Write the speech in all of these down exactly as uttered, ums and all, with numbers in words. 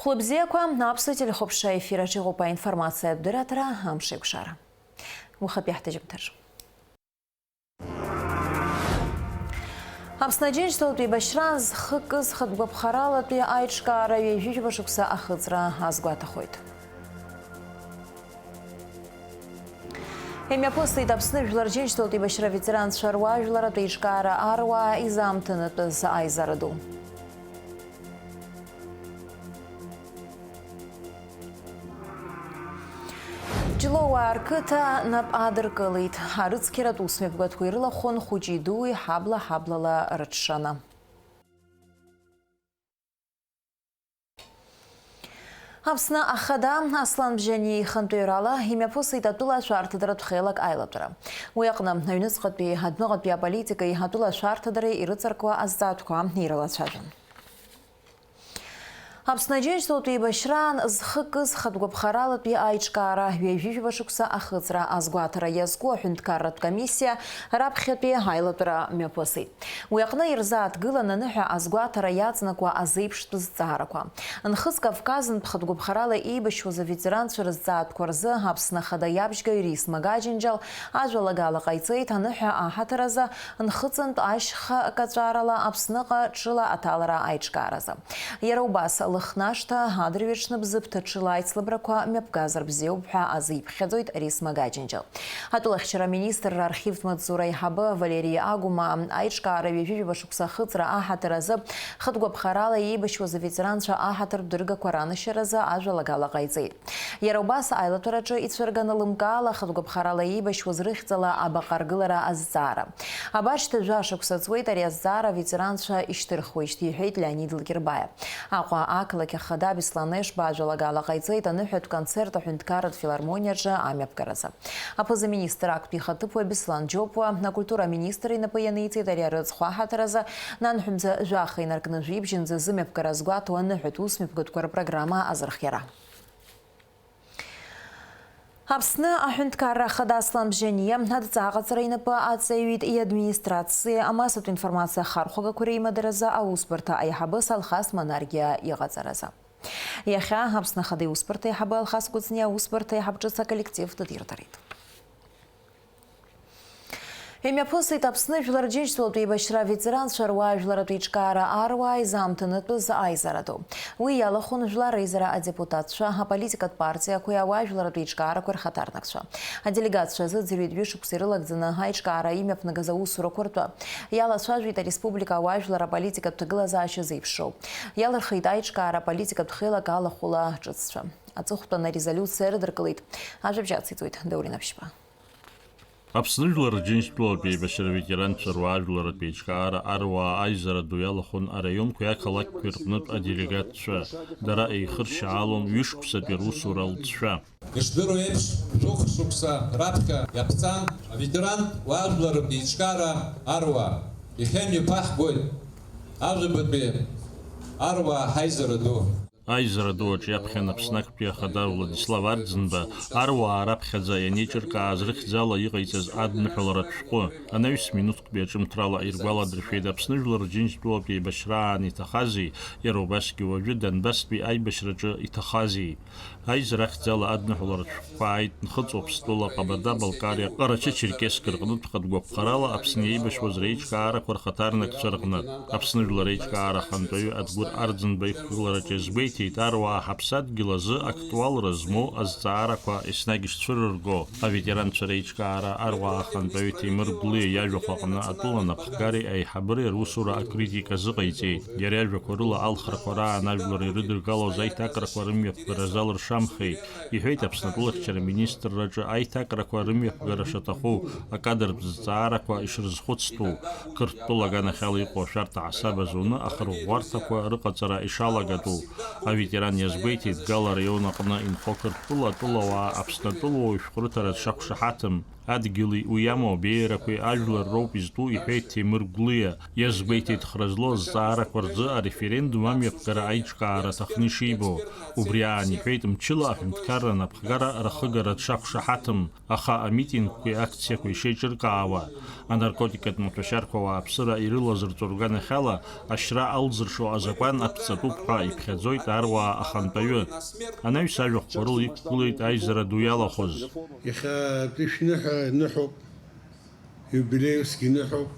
Хәлыбзиақәа, аԥсуа телехәаԥшра ефир аҿы иҟоуп аинформациатә дырраҭара «Амшеикәшара». Уахатәи ҳҭыжьымҭаҿ. Аԥсны Аџьынџьтәылатә еибашьраан зхы кыз хатә гәаԥхаралатәи аиҿкаара ҩажәижәаба шықәса ахыҵра азгәаҭахоит. Имҩаԥысит Аԥсны Жәлар Џьынџьтәылатә еибашьра аветеранцәа руаажәларатә еиҿкаара аруаа изаамҭанатәыз аизара ду. Ҷлоуаа рқыҭа нап адыркылеит. Арыцқьаратә усмҩаԥгатәқәа ирылахәын хәыҷи-дуи ҳабла-ҳаблала рыҽшаны. Аԥсны Ахада Аслан Бжьаниа ихантәаҩрала имҩаԥысит атәыла ашәарҭадаратә хеилак аилатәара. Уи аҟны аҩныҵҟатәи адәныҟатәи аполитикеи атәыла ашәарҭадареи ирыҵаркуа азҵаатәқәа ирылацәажәон. Аԥсны Аџьынџьтәылатә еибашьраан зхы кыз хатә гәаԥхаралатәи аиҿкаара ҩажәижәаба шықәса ахыҵра азгәаҭара иазку аҳәынҭқарратә комиссиа раԥхьатәи аилатәара мҩаԥысит. Уи аҟны ирзааҭгылан аныҳәа азгәаҭара иаҵанакуа азеиԥштә зҵаарақәа. Нхыҵ Кавказынтә хатә гәаԥхарала еибашьуаз аветеранцәа рызҵаатәқәа рзы Аԥсны Ахада иабжьгаҩ Рис Магаџьынџьал ажәалагала ҟаиҵеит аныҳәа аҳаҭыр азы, нхыҵынтә ашьха каҵәарала Аԥсныҟа ҽыла аҭалара аиҿкааразы. Иара убас Лыхнашҭа адырҩаҽны Бзыԥҭа ҽыла аицлабрақәа мҩаԥгазар бзиоуп ҳәа азиԥхьаӡоит Рис Магаџьынџьал. Атәылахьчара аминистрра архивтә маҵзура аиҳабы Валери Агәма аиҿкаара ҩажәижәаба шықәса ахыҵра аҳаҭыр азы хатә гәаԥхарала еибашьуаз аветеранцәа аҳаҭыртә дыргақәа ранашьаразы ажәалагала ҟаиҵеит. Иара убас аилатәараҿы ицәырганы лымкаала хатә гәаԥхарала еибашьуаз рыхьӡала абаҟа аргылара азҵаара. Абаршьҭа жәа шықәса ҵуеит ари азҵаара аветеранцәа ишьҭырхуеижьҭеи, иҳәеит Леонид Лкербаиа. Аҟәа ақалақь ахада Беслан Ешба ажәалагала ҟаиҵеит аныҳәатә концерт аҳәынҭқарратә филармониаҿы амҩаԥгаразы. Аԥыза-министр актәи ихаҭыԥуаҩ Беслан Џьопуа акультура аминистр инапы ианиҵеит ари арыцхә аҳаҭыр азы, нанҳәынӡа жәаха инаркны жәибжьынӡа зымҩаԥгара азгәаҭоу аныҳәатә усмҩаԥгатәқәа рпрограмма азырхиара. Аԥсны аҳәынҭқарра ахада Аслан Бжьаниа адҵа аҟаҵара инапы аҵаҩит иадминистрациеи амассатә информациа ахархәагақәа реимадаразы аусбарҭа аиҳабы Салхас Манаргиа иҟаҵаразы. Иахьа Аԥсны Ахада иусбарҭа аиҳабы Алхас Кәыҵниа аусбарҭа аиҳаб ҿыц аколлектив дыдиртәарит. Имҩаԥысит Аԥсны Жәлар Џьынџьтәылатә еибашьра аветеранцәа руаажәларатә еиҿкаара аруаа изаамҭанытәыз аизара ду. Уи иалахәын Жәлар реизара адепутатцәа, аполитикатә партиақәеи ауаажәларатә еиҿкаарақәеи рхаҭарнакцәа. Аделегатцәа азы ӡырҩытә ҩышықәса ирылагӡаны аиҿкаара имҩаԥнагаз аусурақәа ртәы. Иалацәажәеит ареспублика ауаажәлар аполитикатә ҭагылазаашьа зеиԥшроу. Иалырхит аиҿкаара аполитикатә хеилак алахәыла ҿыццәа. Аҵыхәтәан арезолиуциа рыдыркылеит. Ажәабжь ациҵоит Даур Инаԥшьба. Аԥсны Жәлар Џьынџьтәылатә еибашьра аветеранцәа руаажәларатә еиҿкаара аруаа аизара ду иалахәын араионқәеи ақалақьқәеи рҟнытә аделегатцәа. Дара еихыршьаалон ҩышықәсатәи русура алҵшәа. Ишдыру еиԥш, шәыхә шықәса раԥхьа иаԥҵан аветерантә уаажәларатә еиҿкаара аруаа. Иахьа имҩаԥаҳгоит ажәабатәи аруаа ҳаизара ду. Аизара ду аҿы иаԥхьан Аԥсны актәи ахада Владислав Арӡынба аруаа раԥхьаӡа ианеиҿыркааз рыхьӡала иҟаиҵаз адныҳәаларатә шәҟәы анаҩс минуҭктәи аҿымҭрала иргәаладыршәеит Аԥсны Жәлар Џьынџьтәылатә еибашьраан иҭахази, иара убасгьы уажәы Донбасстәи аибашьраҿы иҭахази. Аизара ахьӡала адныҳәаларатә шәҟәқәа ааит Нхыҵ Уаԥстәыла, Ҟабарда-Балкариа, Ҟарачы-Черкесск рҟнытә хатә гәаԥхарала Аԥсны иеибашьуаз реиҿкаарақәа рхаҭарнакцәа рҟнытә. Аԥсны жәлар реиҿкаара ахантәаҩы Адгәыр Арӡынба иқәгылараҿы иазгәеиҭеит аруаа ҳаԥсадгьыл азы актуалра змоу азҵаарақәа еснагь ишцәырырго. Аветеранцәа реиҿкаара аруаа ахантәаҩы Ҭемыр Гәлиа иажәахә аҟны атәыла анапхгареи аиҳабыреи русура акритика азыҟаиҵеит. Иара иажәақәа рыла алхрақәа раан ажәлар ирыдыргалоз аиҭакрақәа рымҩаԥгара залыршамхеит, иҳәеит Аԥсны атәылахьчара министрраҿы аиҭакрақәа рымҩаԥгара шаҭаху, акадратә зҵаарақәа ишрызхәыцтәу, Қырҭтәыла аганахьала иҟоу ашәарҭа ҳасаб азуны ахырӷәӷәарҭақәа рыҟаҵара ишалагатәу. Аветеран иазгәеиҭеит, Гал араион аҟны инхо Қырҭтәыла атәылауаа Аԥсны атәылауаҩ шәҟәрыҭара дшақәшаҳаҭым, Адгьыли уи иамоу абеиарақәеи ажәлар роуп изтәу, иҳәеит Ҭемыр Гәлиа. Иазгәеиҭеит хра злоу азҵаарақәа рзы ареферендум амҩаԥгара аиҿкаара аҭахны ишибо. Убри аан иҳәеит, мчыла аҳәынҭқарра анапхгара рахыгара дшақәшаҳаҭым, аха амитингқәеи акциақәеи шеиҿыркаауа, анаркотикатә маҭәашьарқәа ауааԥсыра ирылазырҵо рганахьала ашьра алзыршо азакәан аԥҵатәуп ҳәа иԥхьаӡоит аруаа ахантәаҩы. Анаҩс ажәахәқәа рыла иқәгылеит аизара ду иалахәыз. Иахьатәи шәныҳәа ныҳәоуп, иубилеи усгьы ныҳәоуп,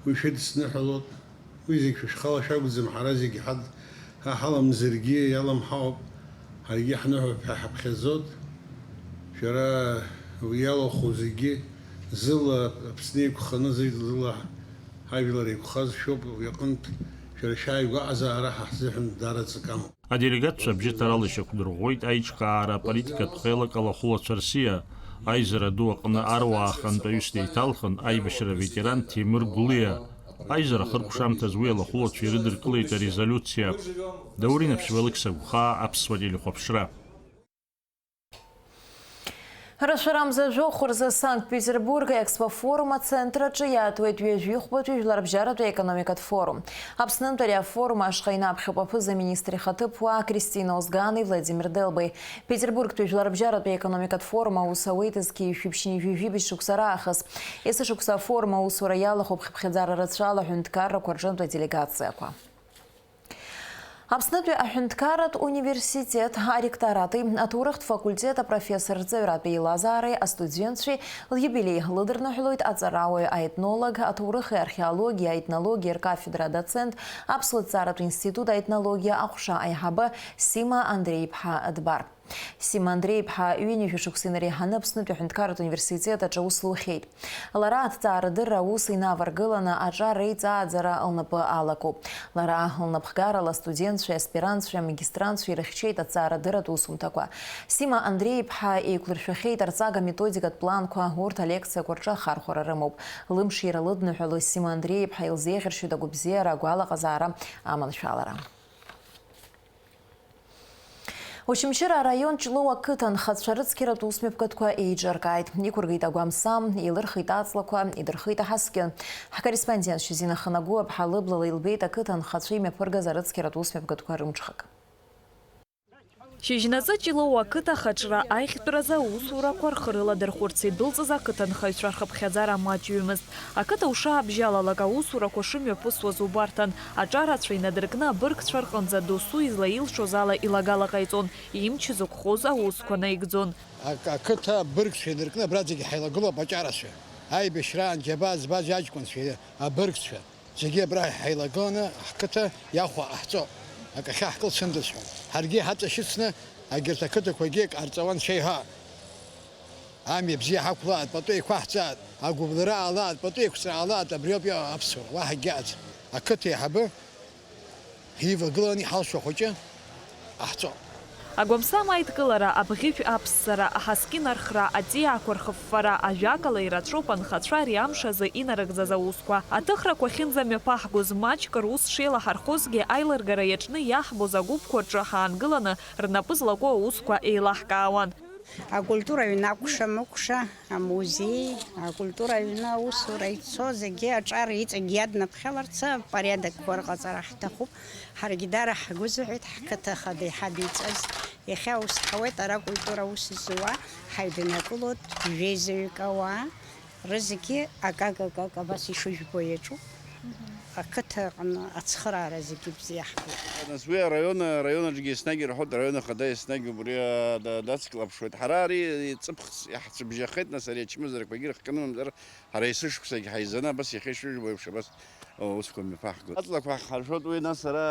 уи шәыдысныҳәалоит. Уи зегь шәышәхала шәакәӡам, ҳара зегь ҳад-, ҳа ҳаламзаргьы иаламҳауп, ҳаргьы ҳныҳәоуп ҳәа ҳаԥхьаӡоит. Шәара уи иалахәу зегьы зыла Аԥсны еиқәханы, зыла ҳажәлар еиқәхаз шәоуп, уи аҟынтә шәара шәааигәаҟазаара ҳа ҳзыҳәан даара ҵакы амоуп. Аделегатцәа абжьыҭарала ишьақәдырӷәӷәеит аиҿкаара аполитикатә хеилак алахәылацәа рсиа. Аизара ду аҟны аруаа ахантәаҩыс деиҭалхын аибашьра аветеран Ҭемыр Гәлиа. Аизара ахыркәшамҭаз уи алахәылацәа ирыдыркылеит арезолиуциа. Даур Инаԥшьба, Алықьса Гәхаа, Аԥсуа телехәаԥшра. Рашәарамза жәохә рзы Санкт-Петербург Експо форум ацентр аҿы иаатуеит ҩажәихәбатәи жәларбжьаратәи економикатә форум. Аԥснынтә ари афорум ашҟа инаԥхьоуп аԥыза-министр ихаҭыԥуаа Кристина Озгани Владимир Делбеи. Петербургтәи жәларбжьаратәи економикатә форум аус ауеит зқьи жәшәи ԥшьынҩажәи жәибжь шықәса раахыс. Есышықәса афорум аусура иалахәуп хыԥхьаӡара рацәала аҳәынҭқаррақәа рҿынтә аделегациақәа. Аԥснытәи аҳәынҭқарратә университет аректорати аҭоурыхтә факультет апрофессорҵаҩратә еилазаареи астудентцәеи лиубилеи лыдырныҳәалоит аҵарауаҩ, аетнолог, аҭоурыхи археологиеи аетнологиеи ркафедра адоцент, Аԥсуа ҭҵааратә институт аетнологиа аҟәша аиҳабы Сима Андреи-иԥҳа Дбар. Сима Андреи-иԥҳа ҩынҩажәа шықәса инареиҳаны Аԥснытәи аҳәынҭқарратә университет аҿы аус лухьеит. Лара аҭҵаарадырра аус инаваргыланы аҿар реиҵааӡара лнапы алакуп. Лара лнапхгарала астудентцәеи аспирантцәеи амагистрантцәеи ирыхьчеит аҭҵаарадырратә усумҭақәа. Сима Андреи-иԥҳа еиқәлыршәахьеит арҵага методикатә планқәа, урҭ алекциақәа рҿы ахархәара рымоуп. Лымшира лыдныҳәало Сима Андреи-иԥҳа илзеиӷьаршьоит агәабзиара, агәалаҟазаара, аманшәалара. Очамчыра араион Ҷлоу ақыҭа анхацәа рыцқьаратә усмҩаԥгатәқәа еиҿыркааит. Иқәыргеит агәамсам, еилырхит аҵлақәа, идырхит аҳаскьын. Ҳкорреспондент Шьазина Ханагәыаԥҳа лыблала илбеит ақыҭа анхацәа имҩаԥыргаз арыцқьаратә усмҩаԥгатәқәа рымҽхак. Шьыжьнаҵы Ҷлоу ақыҭа ахаҿра аиӷьтәразы аусурақәа рхы рыладырхәырц идәылҵыз ақыҭанхаҩцәа рхыԥхьаӡара маҷҩымызт. Ақыҭа ушаабжьалалак аусурақәа шымҩаԥысуаз убарҭан, аҿарацәа инадыркны абыргцәа рҟынӡа досу излаилшоз ала илагала ҟаиҵон, имч зықәхоз аусқәа наигӡон. Ак-, ақыҭа абыргцәа инаркны абра зегьы ҳаилагылоуп аҿарацәа. Аибашьраан џьабаа збаз аҷкәынцәа, абыргцәа, зегьы абра ҳаилагыланы ҳқыҭа иахәа ҟаҳҵо, акахьы ҳкылсындаз ҳәа. Ҳаргьы ҳаҵашьыцны агьырҭ ақыҭақәагьы ҟарҵауан шеиҳа. Амҩа бзиа ҳақәлааит, пату еиқәаҳҵааит, агәыбылра аалааит, пату еиқәҵра аалааит, абриоуп иҟоу аԥсуара, уаҳа акгьы ыҟаӡам. Ақыҭа еиҳабы ҳивагыланы иҳалшо ахәыҷы ҟаҳҵо. Агәамсам аидкылара, абӷьыжә аԥссара, аҳаскьын архра, аҵиаақәа рхыффара, ажәакала, ирацәоуп анхацәа ари амш азы инарыгӡаз аусқәа. Аҭыхрақәа ахьынӡамҩаԥаҳгоз маҷк рус шеилаҳархозгьы, аилыргара иаҿны иаҳбоз агәыԥқәа рҿы ҳаангыланы, рнапы злаку аусқәа еилаҳкаауан. Акультура аҩны акәша-мыкәша, амузеи, акультура аҩны аусура ицо, зегьы аҿар иҵегь иаднаԥхьаларц апорядокқәа рҟаҵара ҳҭахуп. Ҳаргьы даара ҳгәы зыҳәеит ҳқыҭа хада иҳадиҵаз. Иахьа аус ҳауеит, ара акультура аус зуа ҳаиднакылоит, жәеизаҩык ауаа. Рызегьы акак-акак абас ишыжәбо иаҿуп. Ақыҭа аҟны ацхыраара зегьы бзиа ҳгәы. Нас уи араион, араион аҿгьы еснагь ирҳәоит, араион ахада еснагь убри, а, да-, дацклаԥшуеит. Ҳара ари ҵыԥх иаҳцәыбжьахеит, нас ари ачымазарақәагьы рыхҟьаны мамзар, ҳара есышықәсагь ҳаизаны абас иахьа ишыжәбо еиԥш абас, а, усқәа мҩаԥаҳгоит. Аҵлақәа ҳаршәоит уи, нас ара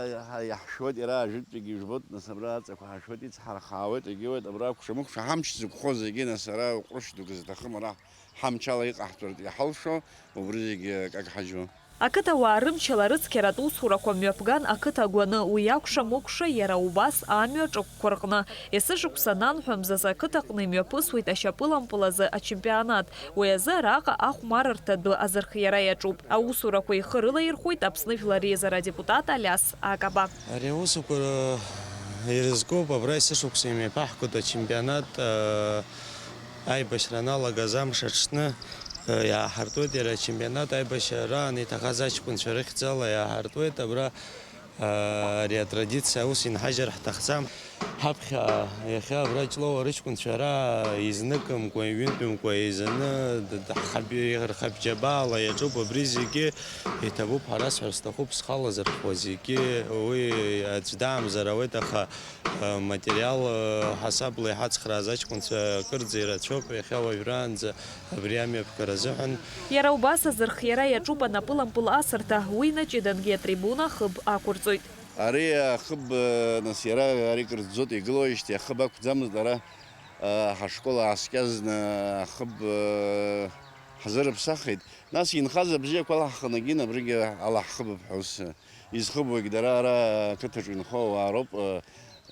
иаҳ-, иаҳшәуеит, иара ажәытәтәигьы ижәбоит, нас абра аҵлақәа ҳаршәуеит, ицҳархаауеит, егьиуеит, абра акәша-мыкәша ҳамч зықәхо зегьы, нас ара ҟәрышә дук зҭахым ара. Ҳамчала иҟаҳҵартә иҳалшо, убри зегьы акак ҳаџьуа. Ақыҭауаа рымчала рыцқьаратә усурақәа мҩаԥган ақыҭа агәаны, уи акәша-мыкәша иара убас амҩа ҿықәқәа рҟны. Есышықәса ананҳәа мзазы ақыҭаҟны имҩаԥысуеит ашьапылампыл азы ачемпионат. Уи азы араҟа ахәмарырҭа адәы азырхиара иаҿуп. Аусурақәа ихы рылаирхәеит Аԥсны Жәлар Реизара адепутат Алиас Акаба. Ари аусақәа ирызкуп, абра есышықәса имҩаԥаҳгоит ачемпионат, Аибашьра аналагаз амш аҽны, э, иааҳартуеит иара ачемпионат, аибашьраан иҭахаз аҷкәынцәа рыхьӡала иааҳартуеит. Абра, э, ари атрадициа аус инҳажьыр ҳҭахӡам. Ҳаԥхьа иахьа абра Ҷлоу арыҷкәынцәа ара изныкымкәа, иҩынтәымкәа еизаны д-, д-, ҳхаб-, рхабџьабаала иаҿуп абри зегьы. Иҭабуп ҳәа расҳәар сҭахуп, схала зырхуа зегьы уи аӡә даамзар ауеит, аха Материал ҳасабла иҳацхрааз аҷкәынцәа акырӡа ирацәоуп, иахьа уажәраанӡа абри амҩаԥгара азыҳәан. Иара убас азырхиара иаҿуп анапылампыл асырҭа, уи наҷыдангьы атрибуна хыб ақәырҵоит. Ари ахыб, нас иара ари кырӡӡоит, игылоижьҭеи ахыб ақәӡамызт ара, ҳашкол ааскьазны ахыб ҳзырыԥсахит. Нас инхаз абзиақәа алаҳхынагьы абригьы алаҳхыбып ҳәа ус изхыбуагь дара ара ақыҭаҿы инхо ауаа роуп, э,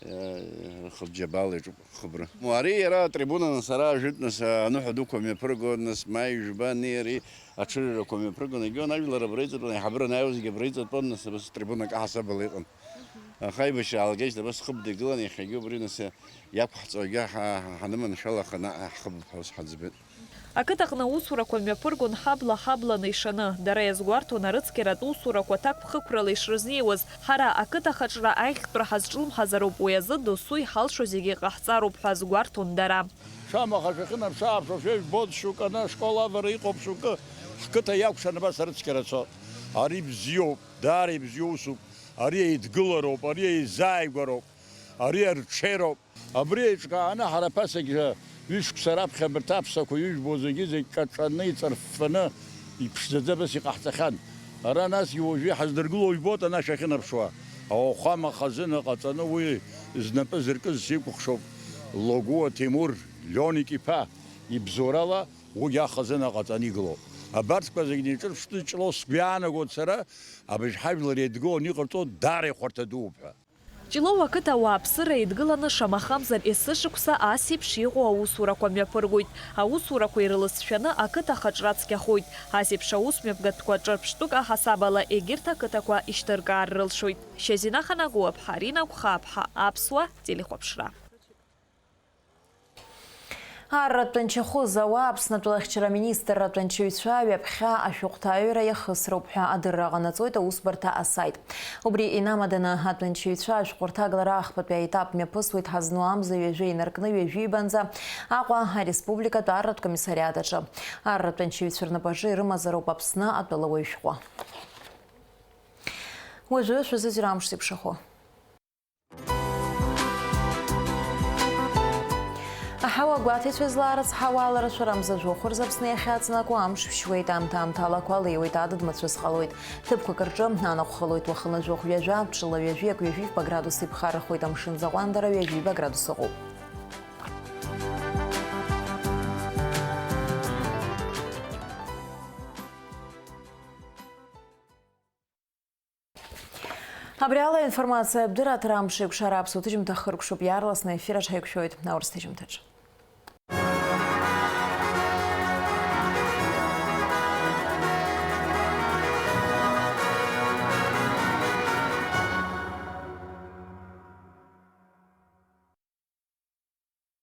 э, рхыбџьабала иаҿуп хыбра. Ари иара атрибунаны сара ажәытә нас аныҳәа дуқәа мҩаԥыргон, нас маи жәба ани ари аҽырҩрақәа мҩаԥыргон, егьион ажәлар абра иҵатәан, аиҳабыра анааиуазгьы абра иҵатәон, нас абас трибунак аҳасабала иҟан. Аха аибашьра аалгеижьҭеи абас хыбда игылан, иахьагьы убри нас иақәҳҵо егьа ҳа-, ҳаныманшәалаханы ҳхыбуп ҳәа ус ҳаӡбеит. Ақыҭаҟны аусурақәа мҩаԥыргон ҳабла ҳабланы ишаны, дара иазгәарҭон арыцқьаратә усурақәа ҭакԥхықәрала ишрызнеиуаз. Ҳара ақыҭа хаҿра аиӷьтәра ҳазҿлымҳазароуп, уи азы досу иҳалшо зегьы ҟаҳҵароуп ҳәа азгәарҭон дара. Шамаха шәахьынаԥшы-ааԥшуа шәыжәбоит, шьоукы аны ашкол авара иҟоуп, шьоукы ҳқыҭа иакәшан абас арыцқьара цо. Ари бзиоуп, даара ибзиоу усуп, ари еидгылароуп, ари еизааигәароуп, ари арҽеироуп. Абри еиҿкааны ҳара ԥасагьы ҩышықәса раԥхьа абарҭ аԥсақәа ижәбо зегьы-зегь каҿаны, иҵарффаны, иԥшӡаӡа абас иҟаҳҵахьан. Ара насгьы уажәы иҳаздыргыло ижәбоит анашә ахьынаԥшуа. Ауахәама хазына ҟаҵаны уи знапы зыркыз сикәыхшоуп. Логуа Ҭемур, Лионик иԥа, ибзоурала уигьы ахазына ҟаҵаны игылоуп. Абарҭқәа зегь неиҿырԥшны Ҷлоу сгәы иаанагоит сара, абыржә ҳажәлар еидгыланы иҟарҵо даара ихәарҭа дууп ҳәа. Ҷлоу ақыҭа ауааԥсыра еидгыланы шамахамзар есышықәса ас еиԥш иҟоу аусурақәа мҩаԥыргоит. Аусурақәа ирылысшәаны ақыҭа хаҿра цқьахоит. Ас еиԥш аус мҩаԥгатәқәа ҿырԥштәык аҳасабала егьырҭ ақыҭақәа ишьҭыркаар рылшоит. Шьазина Ханагәыаԥҳа, Арина Гәхааԥҳа, Аԥсуа телехәаԥшра. Арратә тәанчахәы зауа Аԥсны атәылахьчара аминистрра атәанчаҩцәа ҩаԥхьа ашәҟәҭаҩра иахысроуп ҳәа адырра ҟанаҵоит аусбарҭа асаит. Убри инамаданы атәанчаҩцәа ашәҟәырҭагалара ахԥатәи аетап мҩаԥысуеит ҳазну амза ҩажәа инаркны ҩажәи ҩбанӡа Аҟәа ареспубликатә арратә комиссариат аҿы. Арратә тәанчаҩцәа рнапаҿы ирымазароуп Аԥсны атәыла уаҩ шәҟәы. Уажәы шәазыӡырҩ амш зеиԥшрахо. Аҳауа гәаҭеицәа злаарыцҳауа аларашәа рамза жәохә рзы Аԥсны иахьаҵнакуа амш шәшьуеит, аамҭа-аамҭалақәа леиуеит, адыд мацәыс ҟалоит. Ҭыԥқәак рҿы анаҟә халоит, уахынла жәохә ҩажәа, ҽыла ҩажәи акы ҩажәи жәба градус иԥхаррахоит, амшын заҟәандара ҩажәи ҩба градус ыҟоуп. Абри ала аинформациатә дырраҭара амш еиқәшара аԥсуа ҭыжьымҭа хыркәшоуп, иаарласны аефир аҿы ҳаиқәшәоит аурыс ҭыжьымҭаҿы.